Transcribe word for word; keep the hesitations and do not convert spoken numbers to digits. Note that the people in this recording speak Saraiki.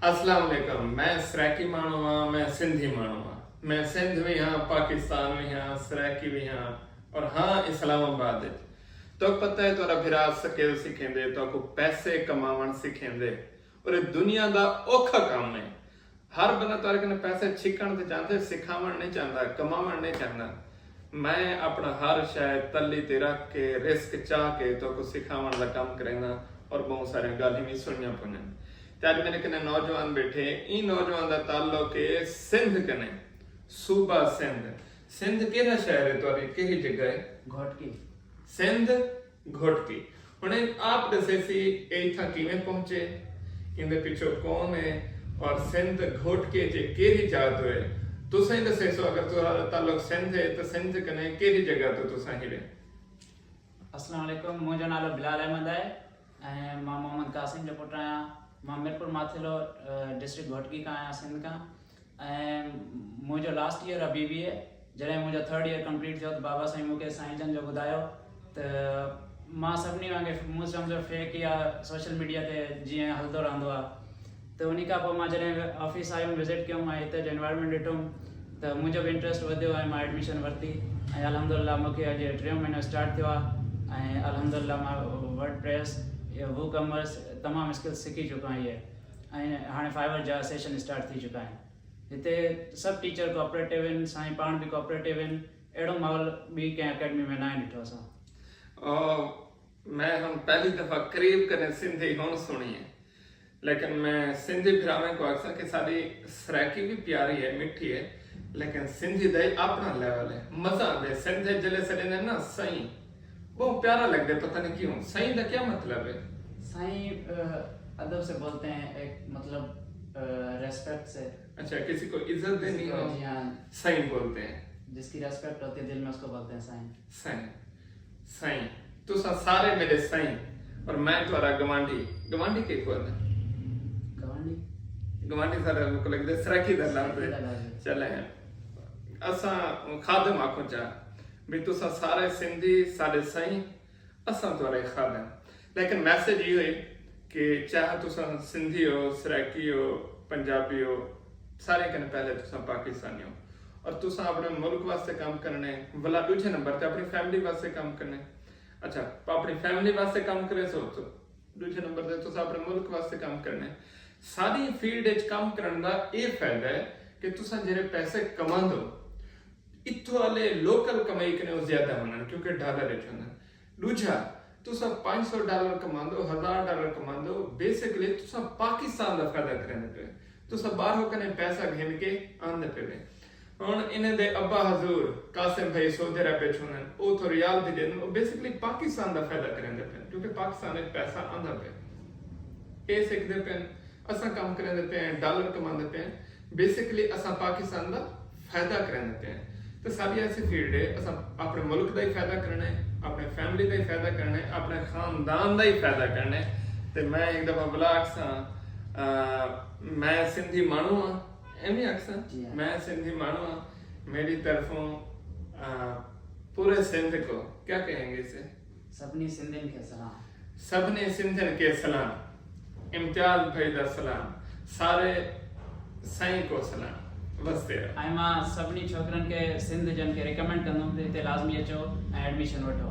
السلام علیکم۔ میں سرائیکی ماݨو ہاں، میں سندھی ماݨو ہاں، میں سندھ وی ہاں، پاکستان وی ہاں، سرائیکی وی ہاں، اور ہاں، اسلام آباد وچ۔ تہاکوں پتہ ہے، تہاݙا بھرا سکل سکھیندے، تہاکوں پیسے کماوݨ سکھیندے، اور اے دنیا دا اوکھا کم ہے۔ ہر بندہ تہاݙے کنے پیسے چھکݨ تے چاہندے، سکھاوݨ نہیں چاہندا، کماوݨ نہیں چاہندا۔ میں اپݨا ہر شے تلی تے رکھ کے، رسک چا کے تہاکوں سکھاوݨ دا کم کریندا، اور بہت ساریاں ڳالھیں وی سݨنیاں پوندین۔ تے اڄ میݙے کنے نوجوان ٻیٹھے، ایں نوجوان دا تعلق ہے سندھ کنے، صوبہ سندھ۔ سندھ کیڑھا شہر ہے تہاݙی، کیڑھی جگہ ہے؟ گھوٹکی۔ سندھ گھوٹکی۔ ہݨ آپ ݙسیسی اے اتھاں کیویں پہنچے، ایندے پچھوں کون ہے، اور سندھ گھوٹکی چ کیڑھی جاہ توں ہے؟ تساں ہی ݙسیسو، اگر تہاݙا تعلق سندھ ہے تاں سندھ کنے کیڑھی جگہ توں تساں ہیوے؟ السلام علیکم، منهنجو نالو بلال احمد آهي ۽ مان محمد قاسم جو پٽ آهيان. مان ميرپور ماٿيلو، ڊسٽرڪٽ گهوٽڪي کان آهيان، سنڌ کان. ۽ منهنجو لاسٽ ايئر آهي بي بي اي. جڏهن منهنجو ٿرڊ ايئر ڪمپليٽ ٿيو ته بابا سائين مون کي سائين جن جو ٻڌايو. ته مان سڀني وانگر، مون سمجهو، فيڪ يا سوشل ميڊيا تي جيئن هلندو رهندو آهي. ته ان کان پوءِ مان جڏهن آفيس آيم، وزٽ ڪيم ۽ هتي جو انوائرمينٽ ڏٺم، ته منهنجو به انٽرسٽ وڌيو ۽ مان ايڊميشن ورتي. ۽ الحمدلله مون کي اڄ ٽيون مهينو اسٽارٽ ٿيو آهي. ۽ الحمدلله مان ورڊ پريس، وو ڪمرس، تمام اسڪلس سکي چڪو آهيان. ۽ هاڻي فائيور جا سيشن اسٽارٽ ٿي چڪا آهن. هتي سڀ ٽيچر ڪوآپريٽو آهن، سائين پاڻ به ڪوآپريٽو آهن. اهڙو ماحول ٻي ڪنهن اڪيڊمي ۾ ناهي ڏٺو اسان. میں ہݨ پہلی دفعہ قریب کنیں سندھی ہݨ سݨی ہے، لیکن میں سندھی بھراویں کوں آکھساں کہ ساݙی سرائیکی وی پیاری ہے، مٹھی ہے، لیکن سندھی دا ہی اپݨا لیول ہے، مزہ آندے۔ سندھ وچ جلے سݙیندے نا سئیں، ٻہوں پیارا لڳدے، پتہ نہیں کیوں۔ سئیں دا کیا مطلب ہے؟ سائیں ادب سے بولتے ہیں، ایک مطلب ریسپیکٹ سے. اچھا، کسی کو عزت دینی ہو، سئیں بولتے ہیں. جس کی ریسپیکٹ ہوتی ہے دل میں، اس کو بولتے ہیں سائیں. سائیں، سائیں، تساں سارے میݙے سائیں، اور میں تہاݙا گوانڈھی. گوانڈھی کیکوں آہدن؟ گوانڈھی؟ گوانڈھی سارے کوں لڳدے سرائیکی دا لفظ ہے. چلے ہیں، اساں خادم آکھوں چا، بھی تساں سارے سندھی ساݙے سائیں، اساں تہاݙے خادم. لیکن میسج ایہو ہے کہ چاہے تساں سندھی ہو، سرائیکی ہو، پنجابی ہو، سارے کنے پہلے تساں پاکستانی ہو، اور تساں اپݨے ملک واسطے کم کرݨے، ولا ݙوجھے نمبر تے اپݨی فیملی واسطے کم کرݨے. اچھا، اپݨی فیملی واسطے کم کریسو تو ݙوجھے نمبر تے تساں اپݨے ملک واسطے کم کرݨے. ساری فیلڈ وچ کم کرݨ دا اے فائدہ ہے کہ تساں جیڑھے پیسے کماندو، اتھوں آلے لوکل کمائی کنے او زیادہ ہوندن، کیونکہ ڈالر وچ ہوندن. ݙوجھا، تساں پنج سو ڈالر کماندو، ہزار ڈالر کماندو، بیسکلی تساں پاکستان دا فائدہ کریندے پئے. تساں ٻاہروں کنے پیسہ گھن کے آندے پئے وے. ہݨ انہیں دے ابا حضور قاسم بھائی سعودی عرب وچ ہوندن، او اتھوں ریال بھی ݙیندن، او بیسکلی پاکستان دا فائدہ کریندے پئے، کیونکہ پاکستان وچ پیسہ آندا پئے. اے سکھدے پئے، اساں کم کریندے پئے ہیں، ڈالر کماندے پئے ہیں، بیسکلی اساں پاکستان دا فائدہ کریندے پئے ہیں. تے ساݙی ایسی فیلڈ ہے، اساں اپݨے ملک دا ہی فائدہ کرݨا ہے، اپݨے فیملی دا ہی فائدہ کرݨا ہے، اپݨے خاندان دا ہی فائدہ کرݨا ہے. تے میں ہک دفعہ ولا آکھساں، میں سندھی ماݨو ہاں، ایویں آکھساں؟ میں سندھی ماݨو ہاں، میݙی طرفوں پورے سندھ کو کیا کہیں گے اسے؟ سبھنی سندھن کھے سلام. سبھنی سندھن کھے سلام. امتیاز بھائی دا سلام. سارے سائیں کو سلام. وسدے رہو. ۽ مان سڀني ڇوڪرن کي سنڌ جن کي ريڪمينڊ ڪندم ته هتي لازمي اچو ۽ ايڊميشن وٺو.